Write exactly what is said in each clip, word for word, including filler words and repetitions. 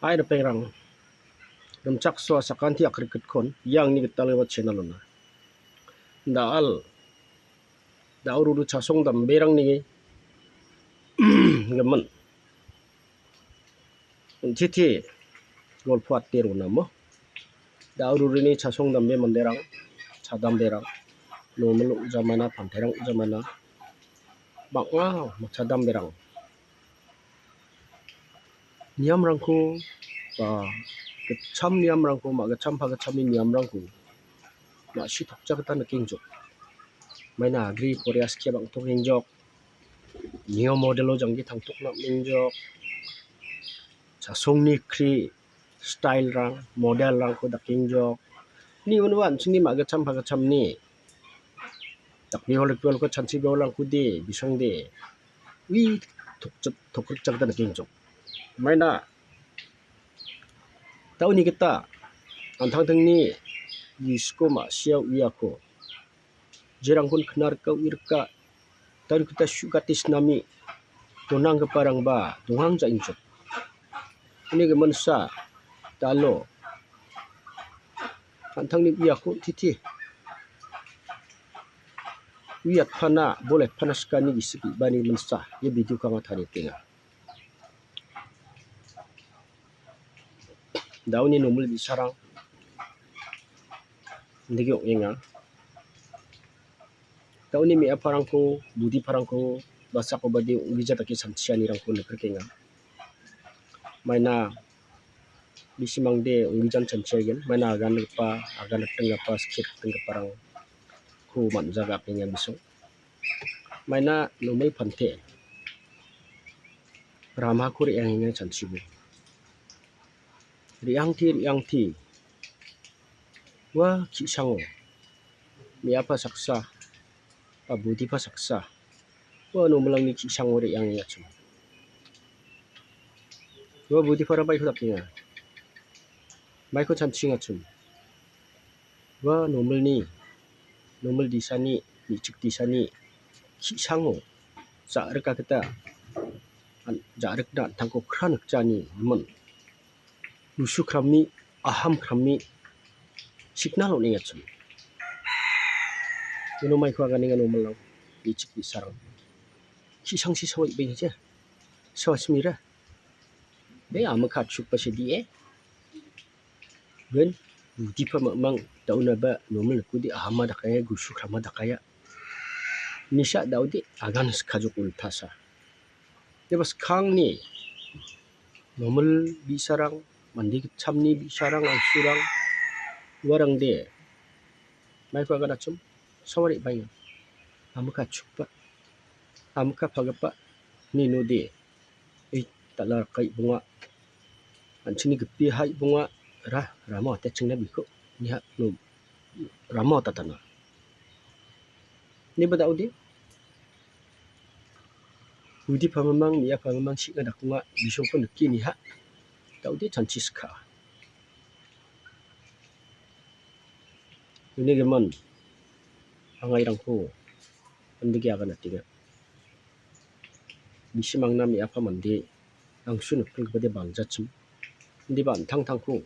Hai ripengrang, rimchaksoa sakanti akrikitkon ia angni gitalgipa channel-ona. Da·al, da·o rudu chasong damberangni gimin. Intiti golpoate ronamo. Da·o rurini chasong dambe manderang, chadamberang, nomil ong·jamana, panterang ong·jamana, bang·a chadamberang. Niamrangko, ba, gitcham niamrangko, ma·gitcham pagitchamni niamrangko ma·si tokja gita nikengjok. Maina agri Korea skie bang·tokengjok. Neo model-o janggi tangtokna am·engjok. Chasongni kri style-rang, model-rangko dakengjok. Ni uno an·chingni ma·gitcham pagitchamni dakbewal rikbewalko chanchibewalrangkode bisongde ui tokjak-, tokrikjak gita nikengjok. Maina da·oni gita an·tangtangni gisko ma·sia uiako. Jerangkon knarika uirika, tauri gita su·gate sinami donanggiparangba dongang ja·engjok. Uni giminsa da·alo an·tangni uiako titi uiatpana, bol atpana sikani gisik ibani giminsa ia video-ko anga tariatenga. Da·oni nomil bi·sarang indake ong·enga. Da·oni me·aparangko, budiparangko, basako bade ong·gija dake chanchianirangko nikrikenga. Maina bisimangde ong·gijan chanchiaigen. Maina agangipa, agan rikdenggipa, skie rikdenggiparangko man·jaga akenga bisong. Maina nomil pante ramako re·angenga chanchibo. Re·angti, re·angti. Ua ki·sango me·apa saksa, ba budipa saksa, ua nomilangni ki·sango re·angengachim. Ua budipara baiko dakenga. Baiko chanchingachim. Ua nomilni, nomil disani, me·chik disani ki·sango ja·rika gita an-, ja·rikna an·tangko kra nikjani gimin. Rusu kramni, aham kramni signal on·engachim. Uno maiko aganenga nomilrang, me·chik bi·sarang. Ki·sangsi sawa ibengaja. Sawa simira. Be ama ka·chukba sedi e. Ben, budipa mamang da·onaba nomil nikode ahama dakaya, gusu krama dakaya. Nisa da·ode agan skajok ultasa. Deba skangni nomil bi·sarang, mande gitchamni bi·sarang, angsurang, uarangde maiko aganachim, sawari bainga. Amika chukba, amika pagipa, ni node, ei, dal·a rakai bonga, an·chingni gipi hai bonga, ra, ramo ate chingna biko, niha, no, ramo tatana. Niba da·ode, Udi pamamang, me·a pamamang, sing·a dakonga, bisongko nike niha. Da·ode chanchi skaa. Uni gimin, angairangko indege aganatenga. Bisimangna me·apa mande, angsu nikenggipa de baljachim. Indiba an·tangtangko,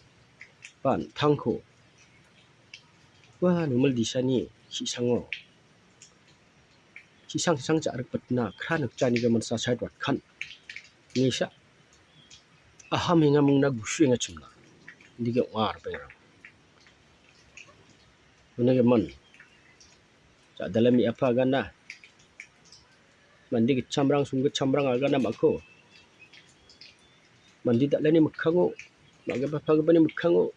ba an·tangko, ua nomil disani ki·sango ki·sang ki·sang ja·rikbitna kra nikjanigimin sasaid watkan. Nisa aham hengamingna gusu hengachimna. Indike ong·a ripengrang. Unigimin ja·dala me·apa agana. Mande gitchamrang, songgitchamrang agana ma·ko. Mande dal·ani mikkango, ma·gipa pagipani mikkango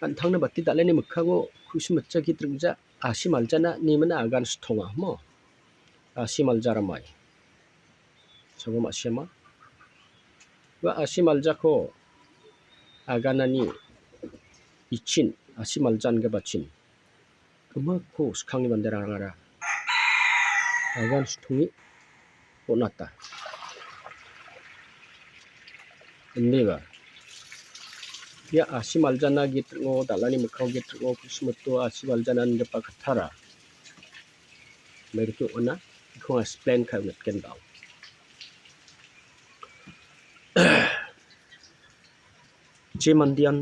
an·tangna bate dal·ani mikkango kusi mitja git ring·ja, asi maljana, nemina agan sitonga, mo? Asi malja ramai. Sabo ma·siama. Ua asi maljako aganani bichin, asi maljan gabachin. Gimikko skangni manderangara agan sitonge on·ata. Indiba, ia asi maljana git ring·o, dal·ani mikkango git ring·o, kusi mito asi maljana ingipa kattara. Maidake on·a, ikonga splen ka·e on·atgen ba·o. Je mandean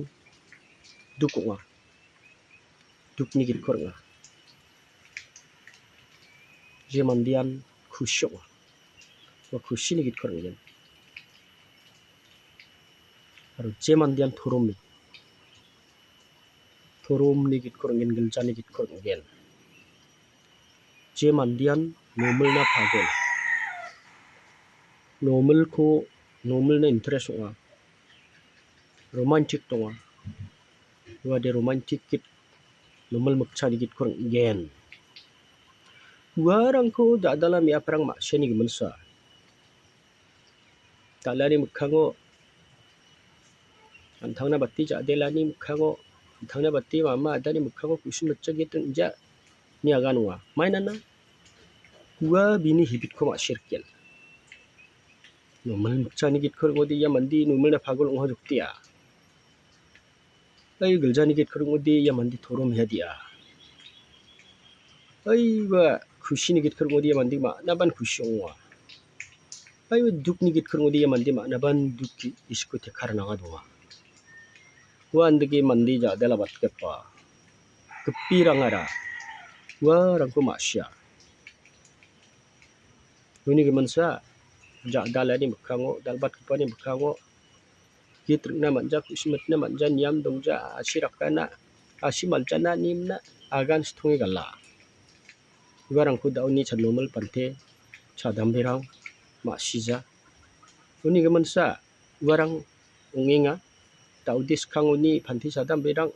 duk ong·a, dukni gitko ring·a. Je mandean kusi ong·a, ua kusini gitko ring·gen. Aro je mandean torome, toromni gitko ring·gen, giljani gitko ring·gen. Je mandean nomilna pagol, nomilko, nomilna interest ong·a, romantic donga. Uade romantic git, nomil mikchani gitko ring·gen. Uarangko ja·dala me·aprang ma·seni giminsa. Dal·ani mikkango, an·tangna bate ja·delani mikkango, an·tangna bate mama adani mikkango ku·simikcha git ring·ja ine aganonga. Mainana ua bini habitko ma·sirikgen. Nomil mikchani gitko ring·ode ia mande nomilna pagol ong·a jokdea. Ai giljani gitko ring·ode ia mande torom ia dia. Ai ua kusini gitko ring·ode ia mande ma·naban kusi ong·a. Ai ua dukni gitko ring·ode ia mande ma·naban duk gi-, gisiko tekka rinanga donga. Ua andake mande ja·dalabatgipa gipirangara uarangko ma·sia. Uni giminsa ja·dalani mikkango, dal·batgipani mikkango git ring·na man·ja, ku·simitna man·ja, niam dongja, a·si rakana, a·si maljana, nimna agan sitonge gala. Uarangko da·oni cha nomil pante, cha damberang ma·sija. Uni giminsa uarang ong·enga. Da·ode skangoni pante cha damberang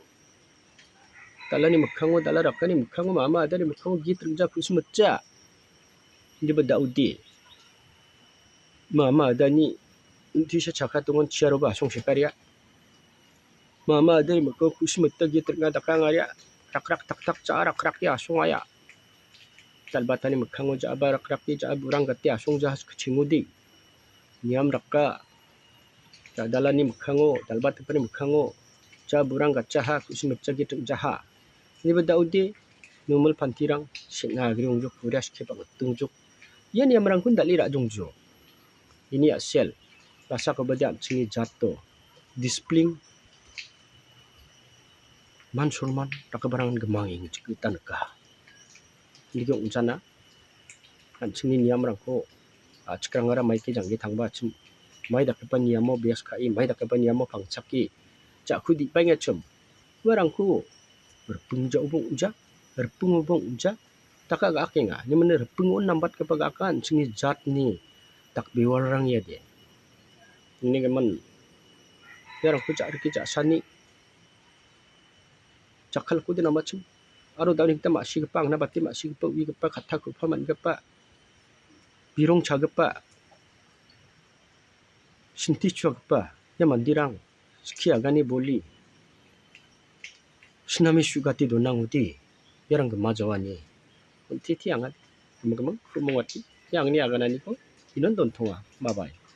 dal·ani mikkango, dal·a rakani mikkango, mama adani mikkango git ring·ja, ku·simitja. Indiba da·ode mama adani untisa chakat dongan chiaroba asong sekaria. Mama adani mikkango ku·simita git ring·a daka angaria. Rakrak taktak ja·a rakrak ia asongaia. Dal·batani mikkango ja·aba rakrake ja·a burang gate asongjaha chingode. Niam raka. Ja·dalani mikkango, dal·batgipani mikkango ja·a burang gatjaha, ku·simitja git ring·jaha. Indiba da·ode nomil pantirang seng·a agri ong·jok, kuria sike bang·git ong·jok. Ia niamrangkon dal·e ra·jongjo. Ini a·sel, lasakobade an·chingni jato, displing, man-sonman dakgiparang gimang ing·chik gita nika. Indake ong·jana, an·chingni niamrangko, a·chikrangara maike jangge tangba achim, mai dakgipa niamo bias ka·e, mai dakgipa niamo pangchake, ja·ku dipaengachim, uarangko riping ja·oba ong·ja, ripingoba ong·ja, daka ga·akenga. Nimine ripingo nambatgipa ga·aka an·chingni jatni dakbewarang iade. Ine gimin, iarangko ja·rike ja·sani jakkalkode namachim. Aro da·oni gita ma·sigipa, angna bate ma·sigipa, uigipa, katta ku·pa man·gipa, birong chagipa, sinti chuagipa ia manderang skie agane boli siname su·gate donangode iarang gima jaoani. On·titi anga gimik gimik ku·mongati ia angni agananiko inon dontonga. Bye bye.